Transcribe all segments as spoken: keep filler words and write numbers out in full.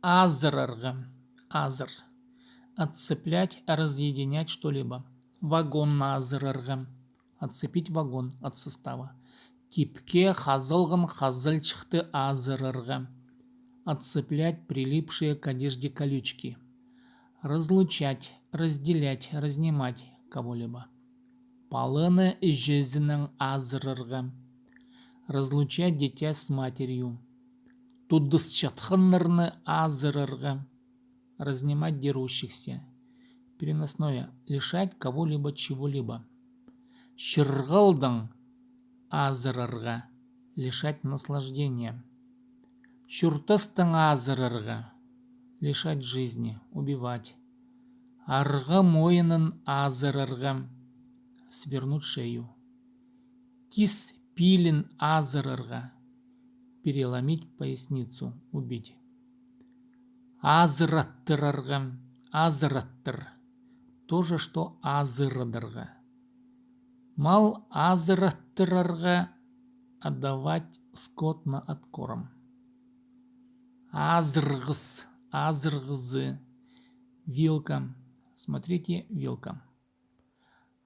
Азырарға. Азыр. Отцеплять, разъединять что-либо. Вагон азырарға. Отцепить вагон от состава. Кипке хазылған хазылчыхты азырарға. Отцеплять прилипшие к одежде колючки. Разлучать, разделять, разнимать кого-либо. Паланы іҷезінең азырарға. Разлучать дитя с матерью. Тудысчатханнарны азырарға. Разнимать дерущихся. Переносное. Лишать кого-либо чего-либо. Чырғалдаң азырарға. Лишать наслаждения. Чуртастаң азырарға. Лишать жизни, убивать. Арғы мойынын азырарға. Свернуть шею. Кис пилін азырарға. Переломить поясницу, убить. Азыраттырарға, азыраттыр. То же, что азырадарға. Мал азыраттырарға, отдавать скот на откорм. Азырғыс, азырғызы. Вилка. Смотрите, вилка.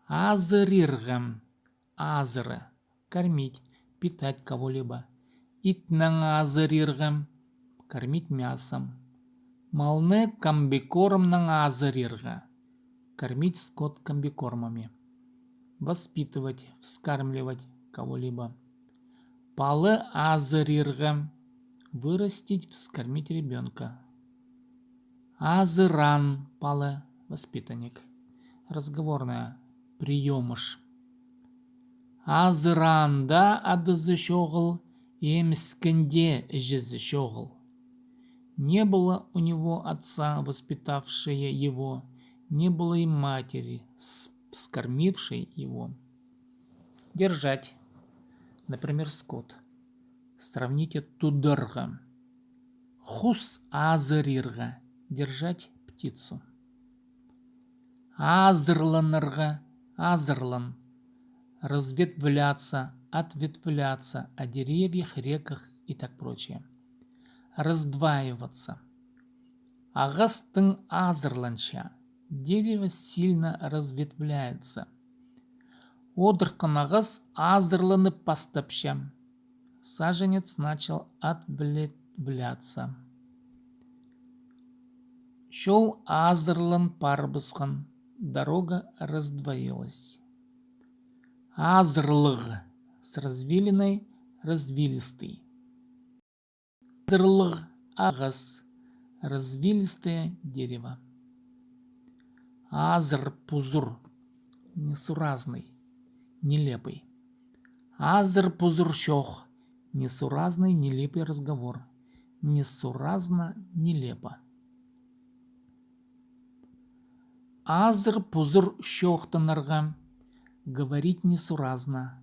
Азырирға, азыра. Кормить, питать кого-либо. Итнең азырирға. Кормить мясом. Малны комбикормнаң азырирға. Кормить скот комбикормами. Воспитывать, вскармливать кого-либо. Пала азырирға. Вырастить, вскормить ребёнка. Азыраан пала, воспитанник. Разговорное, приёмыш. Азыраанда адазы чоғыл, эміскенде іҷезі чоғыл. Не было у него отца, воспитавшего его, не было и матери, с- вскормившей его. Держать, например, скот. Сравните тударға. Хус азырирға. Держать птицу. Азырланарға. Азырлан. Разветвляться, ответвляться о деревьях, реках и так прочее. Раздваиваться. Ағас тың азырланча. Дерево сильно разветвляется. Одыртхан ағас азырланып пастапча. Саженец начал ответвляться. Чол азырлан парыбысхан. Дорога раздвоилась. Азырлығ. С развилиной, развилистый. Азырлығ ағас. Развилистое дерево. Азыр-пузыр. Несуразный, нелепый. Азыр-пузыр чоох. Несуразный, нелепый разговор. Несуразно, нелепо. Азыр-пузыр чоохтанарға. Говорить несуразно.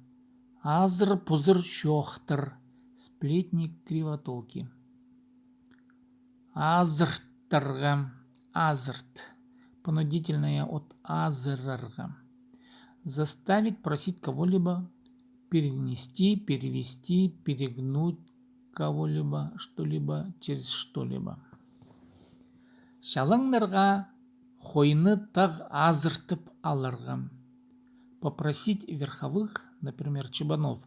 Азыр-пузыр чоохтар. Сплетни, кривотолки. Азырттарға. Азырт. Понудительное от азырарға. Заставить, просить кого-либо, перенести, перевести, перегнуть кого-либо, что-либо, через что-либо. Чалаңнарға хойны тағ азыртып аларға. Попросить верховых, например, чабанов,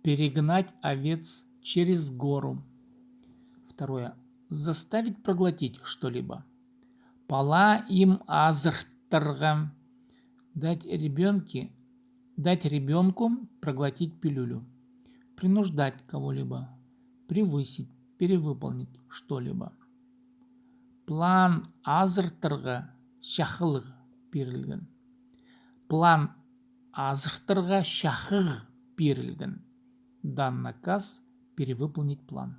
перегнать овец через гору. Второе. Заставить проглотить что-либо. Пала им азырттарға. Дать ребёнке, дать ребёнку проглотить пилюлю. Принуждать кого-либо. Превысить, перевыполнить что-либо. План азыртарға чахығ пирілген. План азыртарға чахығ пирілген. Дан наказ перевыполнить план.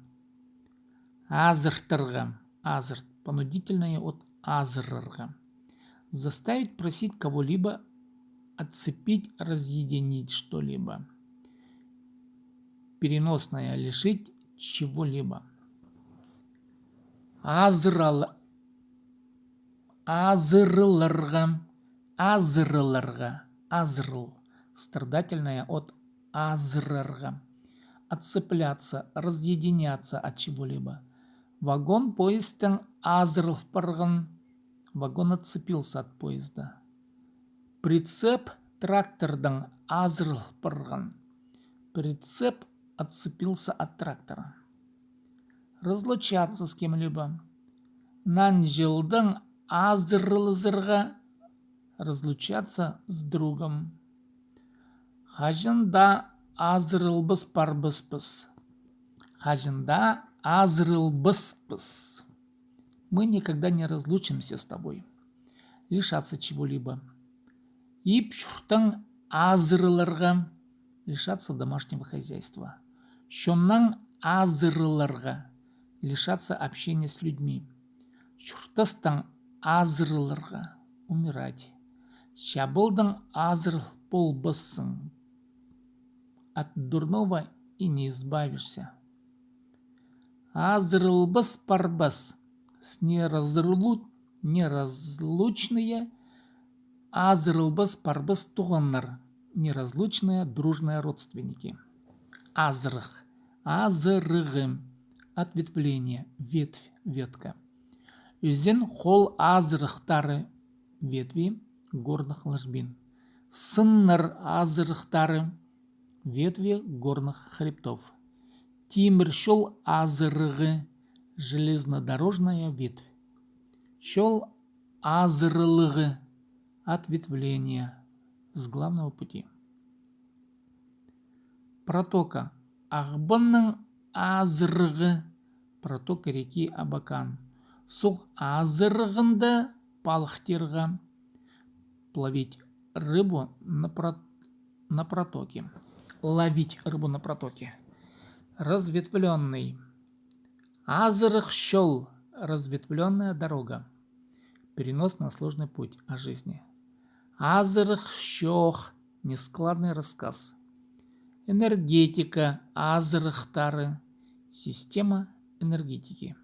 Азыртарға. Азырт. Понудительное от азырарға. Заставить, просить кого-либо отцепить, разъединить что-либо. Переносное, лишить чего-либо. Азырал. Азырыларға. Азырыларға. Азырыл. Страдательное от азырарға. Отцепляться, разъединяться от чего-либо. Вагон поездтің азырыл парған. Вагон отцепился от поезда. Прицеп трактордың азырыл парған. Прицеп отцепился от трактора. Разлучаться с кем-либо. Нанҷылдың азырылызарға. Разлучаться с другом. Хаҷан даа азырылбас парбаспыс. Хаҷан даа азырылбаспыс. Мы никогда не разлучимся с тобой. Лишаться чего-либо. Иб-чуртаң азырыларға. Лишаться домашнего хозяйства. Чоннаң азырыларға. Лишаться общения с людьми. Чуртастаң азырыларға. Умирать. Чабалдаң азырыл полбассың. От дурного и не избавишься. Азырылбас парбас. С неразру-, неразлучные. Азырылбас парбас туғаннар. Неразлучные дружные родственники. Азырых. Азырығы. Ответвление. Ветвь, ветка. Ӱзен хол азырыхтары. Ветви горных ложбин. Сыннар азырыхтары. Ветви горных хребтов. Тимір чол азырығы. Железнодорожная ветвь. Чол азырылығы. Ответвление с главного пути. Протока. Ағбанның азырығы. Протока реки Абакан. Суғ азырығында палыхтирға. Плавить рыбу на про-, на протоке. Ловить рыбу на протоке. Разветвлённый. Азырых чол. Разветвлённая дорога. Перенос на сложный путь о жизни. Азырых чоох. Нескладный рассказ. Энергетика азырыхтары. Система энергетики.